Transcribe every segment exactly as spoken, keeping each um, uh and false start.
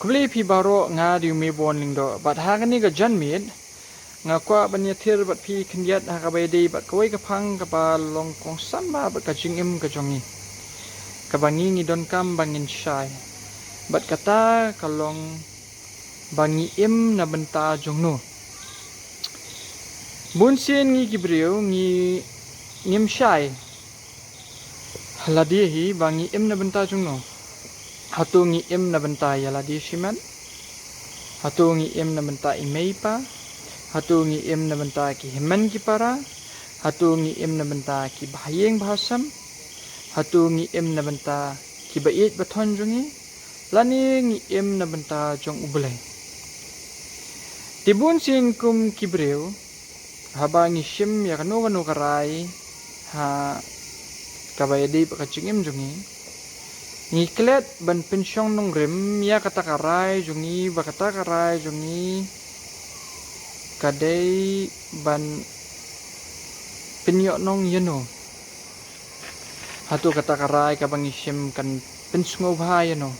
Khublei phi baroh, nga dei u Mebon Lyngdoh bad ha kane ka janmiet nga kwah ban ïathir bad phi khyndiat ha kaba ïadei bad kawei ka phang kaba long kongsan bha bad ka jingim ka jong ngi, kaba ngi ngi donkam ba ngin shai. Bad kata ka long ba ngi im na bynta jong no. Bun sien ngi ki briew ngi ngim shai ha lade hi ba ngi im na bynta jong no. Hato ngi im na bynta ïa lade shimet? Hato ngi im na bynta i mei i pa? Hato ngi im na bynta ki hynmen ki para? Hato ngi im na bynta ki bahaïing bahasem? Hato ngi im na bynta ki ba ïeit ba thon jong ngi? Lane ngi im na bynta jong U Blei? Te bun sien kum ki briew, haba ngi shim ïa kano kano ka rai ha kaba ïadei bad ka jingim jong ngi, ngi klet ban pynshong nongrim ïa kata ka rai jong ngi, ba kata ka rai jong ngi ka dei ban pynïoh nong ïa no. Hato kata ka rai kaba ngi shim kan pynsngewbha ïa no?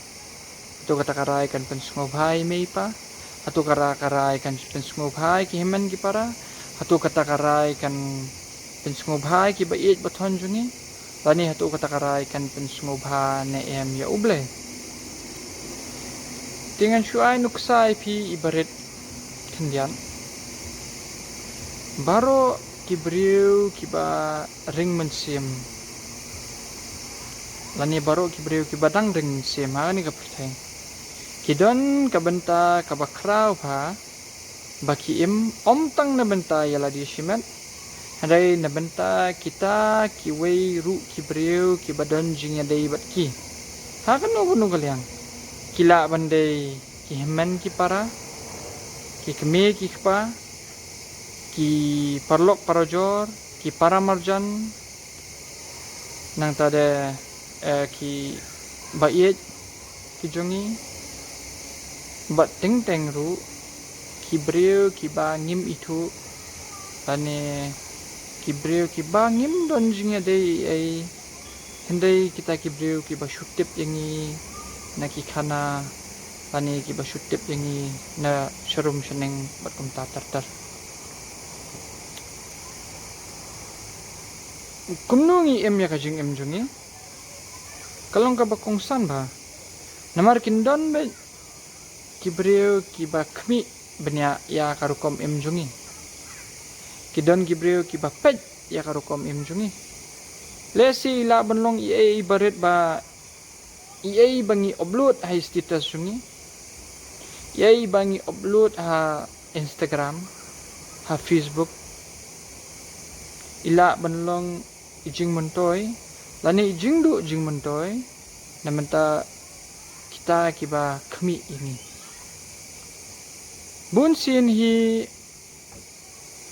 Hato kata ka rai kan pynsngewbha ïa i mei i pa? Hato kata ka rai kan pynsngewbha ïa ki hynmen ki para? Hato kata ka rai kan pynsngewbha ïa ki ba ïeit ba thon jong ngi? Lane hato kata ka rai kan pynsngewbha ne em ïa U Blei? Te ngan shu ai nuksa ïa phi i ba rit khyndiat. Baroh ki briew kiba ring mynsiem, lane baroh ki briew kiba dang ring mynsiem ha kane ka pyrthei, ki don ka bynta kaba khraw bha ba ki im, ym tang na bynta ïa lade shimet, hynrei na bynta kita kiwei ruh ki briew kiba don jingïadei bad ki ha kano kano ka liang. Ki lah ban dei ki hynmen ki para, ki kmie ki kpa, ki paralok parajor, ki para marjan, nangta de, eh, ki ba ïeit ki jong ngi, bad teng teng ruh ki briew kiba ngim ithuh, lane ki briew kiba ngim don jingïadei ei ei, hynrei kita ki briew kiba shu tip ïa ngi na ki khana, lane kiba shu tip ïa ngi na sharum shaneng bad kumta ter ter. Kumno ngi im ïa ka jingim jong ngi? Ka long kaba kongsan bha. Namar kin don beit ki briew kiba khmih bniah ïa ka rukom im jong ngi. Ki don ki briew kiba peit ïa ka rukom im jong ngi. Lehse i lah ban long i ei i ba rit ba i ei ba ngi upload ha i status jong ngi, i ei ba ngi upload ha Instagram, ha Facebook, i lah ban long i jingmyntoi lane i jingduh jingmyntoi na bynta kita kiba khmih ïa ngi. Bun sien hi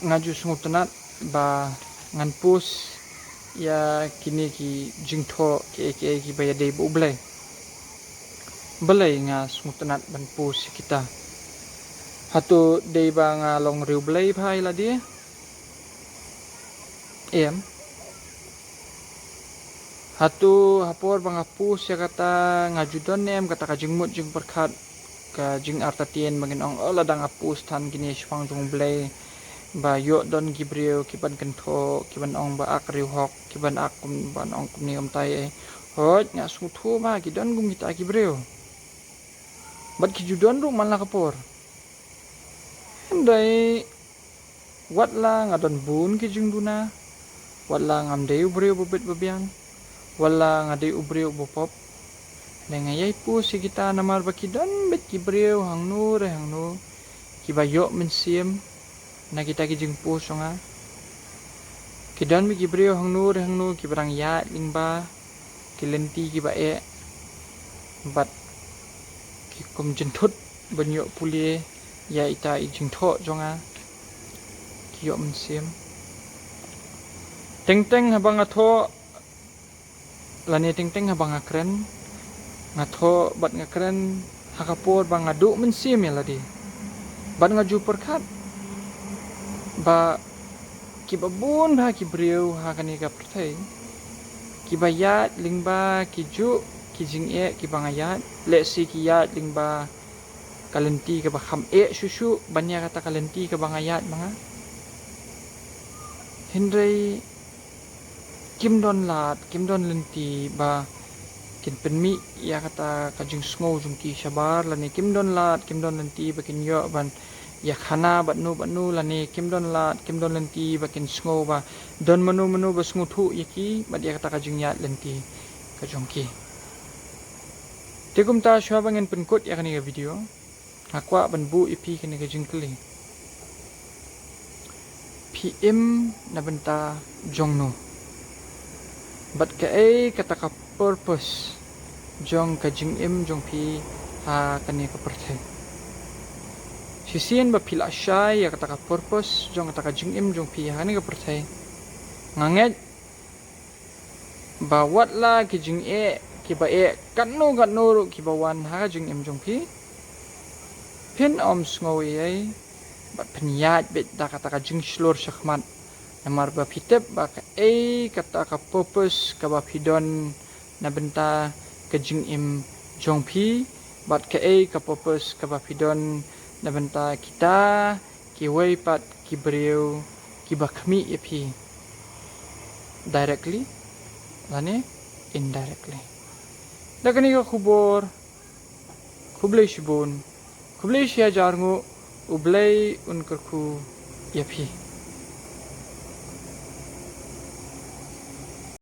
nga ju sngewtynnat ba ngan post ïa kine ki jingthoh kiei kiei kiba ïadei bad U Blei. Balei nga sngewtynnat ban post ïa kita? Hato dei ba nga long riewblei bha ïa lade? Em. Hato ha por ba nga post ïa kata nga ju don ne em kata ka jingmut jingpyrkhat, ka jingartatien ba ngin ong, oh, lada nga post than kine shaphang jong U Blei, ba ïoh don ki briew kiban kynthoh, kiban ong ba ak riewhok, kiban ak kum, ban ong kumne kumtai ei. Hooid, nga sngewthuh ba ki don kum kita ki briew. Bad ki ju don ruh man la ka por. Hynrei wat la nga don bun ki jingduna, wat la ngam dei u briew ba bit ba biang, wat la nga dei u briew ba pop, hynrei nga ïai post ïa kita namar ba ki don beit ki briew hangno re hangno kiba ïoh mynsiem na kita ki jingpost jong nga. Ki don beit ki briew hangno re hangno kiba dang ïaid lyngba ki lynti kiba eh bad ki kum jynthut ban ïoh pule ïa ita i jingthoh jong nga. Ki ïoh mynsiem. Teng teng haba nga thoh, lane teng teng haba nga kren, nga thoh bad nga kren ha ka por ba nga duh mynsiem ïa lade. Bad nga ju pyrkhat ba kiba bun bha ki briew ha kane ka pyrthei kiba ïaid lyngba kijuh ki jingeh kiba nga ïaid, lehse ki ïaid lyngba ka lynti kaba kham eh shuh shuh ban ïa kata ka lynti kaba nga ïaid ma nga. Hynrei kim don lad, kim don lynti ba kin pynmih ïa kata ka jingsngew jong ki shabar, lane kim don lad, kim don lynti ba kin ïoh ban ïakhana bad no bad no, lane kim don lad, kim don lynti ba kin sngew ba don mano mano ba sngewthuh ïa ki bad ïa kata ka jingïaid lynti ka jong ki. Te kumta, shuwa ba ngin pynkut ïa kane ka video, nga kwah ban buh ïa phi kane ka jingkylli. Phi im na bynta jong no? Bad kaei kata ka purpose jong ka jingim jong phi ha kane ka pyrthei? Shisien ba phi la shai ïa kata ka purpose jong kata ka jingim jong phi ha kane ka pyrthei, nga ngeit ba wat la ki jingeh kiba eh katno katno ruh kiba wan ha ka jingim jong phi, phin ym sngew ei ei bad phin ïaid beit da kata ka jingshlur shakhmat. Namar ba phi tip ba kaei kata ka purpose kaba phi don na bynta ka jingim jong phi, bad kaei ka purpose kaba phi don na bynta kita kiwei pat ki briew kiba khmih ïa phi, directly lane indirectly. Da kane ka khubor, khublei shibun, khublei shihajar nguh, U Blei un kyrkhu ïa phi.